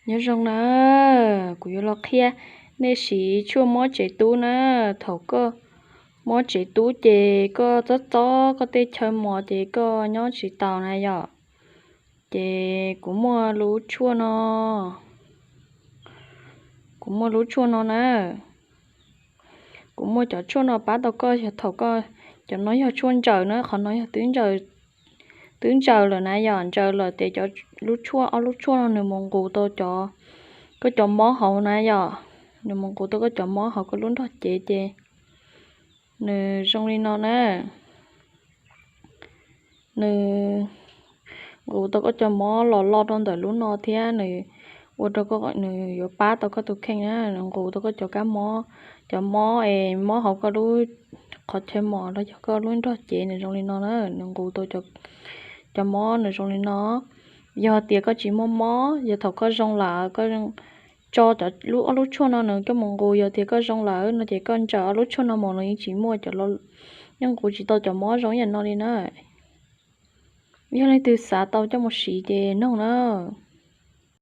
Nyob zoo na, kuv yuav los qhia nej siv tshuaj mob tsev tub na. Thaum koj mob tsev tub ces koj txob txob koj tej chaw mos ces koj nyob tsis taus na yom. Ces kuv muaj lub tshuaj no, kuv muaj lub tshuaj no na. Kuv muaj cov tshuaj no pab tau koj yog thaum koj, cov no yog tshuaj ntsaws na, qhov no yog twb ntsaws lawm na yom. Ntsaws lawm ces cov lub tshuaj, ob lub tshuaj no nws mus nqus tau cov, koj cov mob hauv na yom. Nws mus nqus tau koj cov mob hauv koj lub nrog cev ces nws zoo li no na. Nws nqus tau koj cov mob los lo rau ntawm lub no thiab nws ua rau koj, nws yuav pab tau koj tus kheej na. Nws nqus tau koj cov kab mob, cov mob es mob hauv koj lub qhov chaw mos los yog koj lub nrog cev, nws zoo li no na. Nws nqus tau cov mob nws zoo li no. Yog tias koj tsis muaj mob, yog thaum koj zoo lawm koj tso cov lub, ob lub tshuaj no nws coj mus nqus, yog tias koj zoo lawm no ces koj ntsaws ob lub tshuaj no mus los yeej tsis muaj cov, yeej nqus tsis tau cov mob zoo ib yam no li na. Yog leej twg xav tau coj mus siv ces noog na.